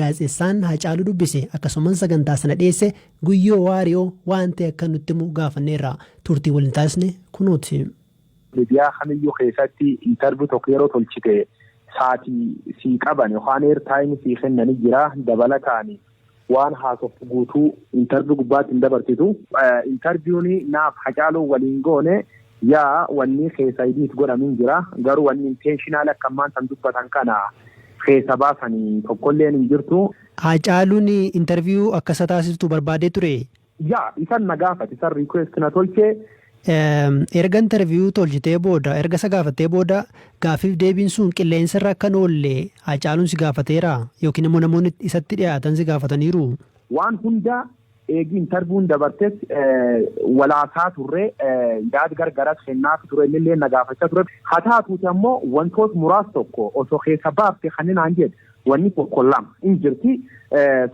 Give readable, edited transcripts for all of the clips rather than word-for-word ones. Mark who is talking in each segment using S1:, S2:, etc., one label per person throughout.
S1: Gaazexeessaan Haacaaluu dubbise akkasumas sagantaa sana dhiyeesse Guyyoo Waariyoo waan ta'e akka nutti himu gaafanneerra. Turtii waliin taasisne kunooti.
S2: Miidiyaa kamiyyuu keessatti interview tokko yeroo tolchite saatii sii qaban yookaan airtime sii kennanii jira. Dabalataan waan haasoftu guutuu interview gubbaatti hin dabarsitu. Interview'n naaf Hacaaluu waliin goone yaa wanni keessa edit godhamin jira. Garuu wanni intentional akka ammaan san dubbatan kana keessa baasanii tokkolleen hin jirtu.
S1: Hacaaluun interview akka isa taasiftu barbaadee ture.
S2: Yaa, isan na gaafate, isan request na tolchee.
S1: Erga interview tolchitee booda, erga isa gaafattee booda, gaaffiif deebiin sun qilleensa irra akka hin oolle Hacaaluun si gaafateera yookiin immoo namoonni isatti dhiyaatan si gaafataniiru?
S2: Waan hunda eegi interview'n dabartes walaasaa turre, yaada gargaras kennaaf ture, innillee na gaafachaa ture. Haa taatuuti ammoo wantoota muraasa tokko osoo keessa baafte kanneen naan jedhe wanni tokko lama hin jirti.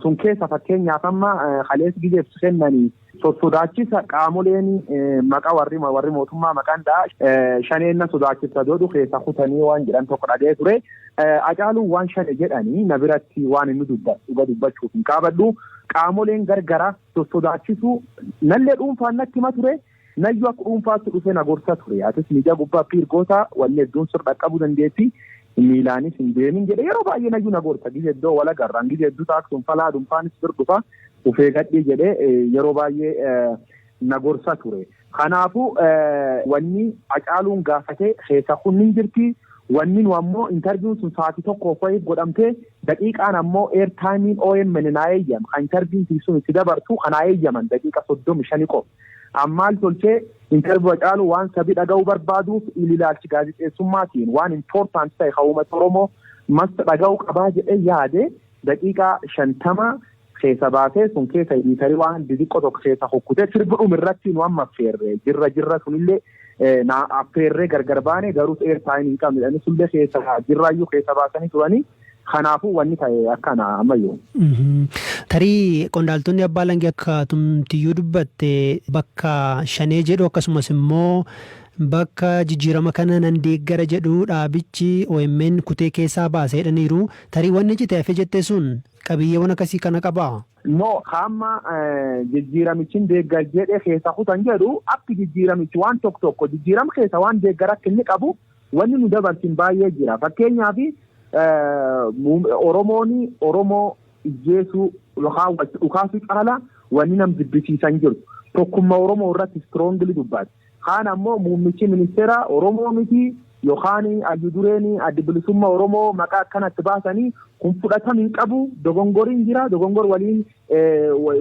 S2: Sun keessa fakkeenyaaf amma kaleessa gizeef kennanii sossodaachisa qaamoleen maqaa warri mootummaa maqaan dha'a shaneen na sodaachisa godhu keessa kutanii waan jedhan tokko dhaga'ee ture. Hacaaluun waan shane jedhanii na biratti waan inni dubbatu dhuga dubbachuuf hin qaabadhu. Qaamoleen gargara sossodaachisuu nallee dhuunfaan natti hima ture. Nayyuu akka dhuunfaatti dhufee na gorsa ture. Atis miidiyaa gubbaa piirgoota wanni hedduun sirra dhaqqabuu dandeetti. Miilaanis hin deemin jedhe yeroo baay'ee nayyuu na gorsa. Gizee iddoo wal agarraan gizee hedduu taaksuun falaa dhuunfaanis bir dhufa. Ufee gadhii jedhee yeroo baay'ee na gorsa ture. Kanaafuu wanni Hacaaluun gaafatee keessa kun hin jirti. Wanni nu ammoo interview'n sun sa'aatii tokkoof wayiif godhamtee daqiiqaan ammoo airtime'n OMN naa eeyyama. Kan interview'n sun itti dabartu kanaa eeyyaman daqiiqa 35 qofa. Ammaal tolchee interview Hacaaluu waan sabi dhaga'uu barbaaduuf ililaalchi gaazexeessummaatiin waan important ta'e kan uummata Oromoo masta dhaga'uu qabaa jedhee yaade daqiiqaa 50 keessa baasee sun keessa editor waan xixiqqoo tokko keessa kukkutee sirbi dhuma irratti nu amma affeerre jirra jirra sunillee na affeerree gargar baane, garuu airtime hin qabne jedhanii sullee keessa jirraayyuu keessa baasanii turanii. Kanaafuu wanni ta'e akkana ammayyuu.
S1: Tarii qondaaltonni abbaa langee akka tumtiyyuu dubbatte bakka shanee jedhu akkasumas immoo bakka jijjiirama kana nan deeggara jedhu dhaabichi OMN kutee keessaa baasee jedhaniiru. Tarii wanni cite hafe jette sun qabiyyeewwan akkasii kana qabaa?
S2: No, hamma jijjiiramichi deeggar jedhe keessa kutan jedhu akki jijjiiramichi waan tokko tokko jijjiirama keessa waan deeggar akka inni qabu wanni nu dabarsin baay'ee jira. Fakkeenyaaf Oromoon Oromoo ijjeesuu yookaan walitti dhukaasuu caala wanni nam jibbisiisan jiru. Tokkummaa Oromoo irratti strongly dubbata. Kaan ammoo muummichi ministeera Oromoo miti yookaan ayyu dureen adda bilisummaa Oromoo maqaa akkanatti baasanii kun fudhatama hin qabu. Dogongoriin jira, dogongor waliin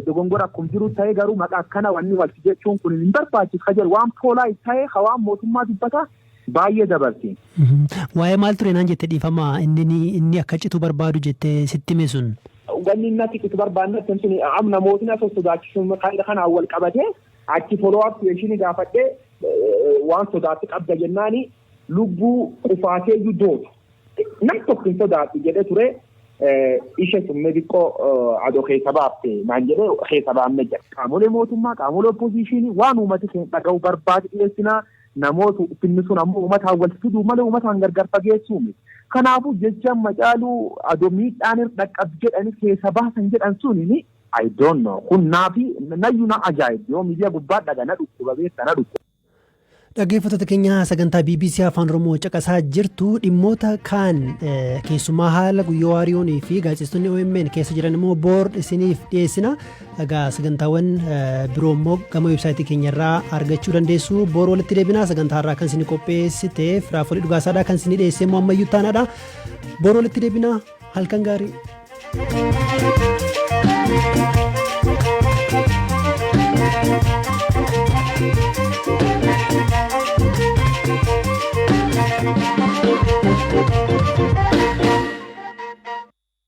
S2: dogongora akkuma jiru ta'e, garuu maqaa akkana wanni walitti jechuun kun hin barbaachisu ka jedhu waan poolaa ta'e waan mootummaa dubbata baay'ee dabarsi.
S1: Waa'ee maal ture naan jette, dhiifama, inni akka citu barbaadu jettee sitti hime sun?
S2: Wanni inni akka citu barbaadne sun amma namootni as sodaachisuun kanaan wal qabatee achi follow up question gaafadhee waan sodaatti qabda jennaani lubbuu qufaatee iyyuu dootu. Nam tokko hin sodaatu jedhee ture, ishe summee xiqqoo adoo keessa baafte naan jedhee keessa baafne jira. Qaamolee mootummaa, qaamolee opposition waan uummati keenya dhaga'u barbaadu dhiyeessinaa, namoota finni sun ammoo uummataan wal fiduu malee uummataan gargar fageessuu miti. Kanaafuu jecha Macaaluu adoo miidhaan irra dhaqqabu jedhanii keessa baasan jedhan suni I don't know, kun naafi nayyuu na ajaa'ib, yoo miidiyaa gubbaa dhaga na dhukkuba beekta na dhukkuba.
S1: Dhaggeeffattoota keenya, sagantaa BBC Afaan Oromoo caqasaa jirtu. Dhimmoota kaan, keessumaa haala Guyyoo Waariyoonii fi gaazexeessitoonni OMN keessa jiran immoo boor isiniif dhiyeessina. Egaa sagantaawwan biroo immoo gama weebsaayitii keenyarraa argachuu dandeessu. Boor walitti deebinaa. Sagantaa irraa kan isin qopheessite Firaafolii Dhugaasaadhaa, kan isin dhiyeesse immoo Ammayyuu Taanaadha. Boor walitti deebinaa, halkan gaarii.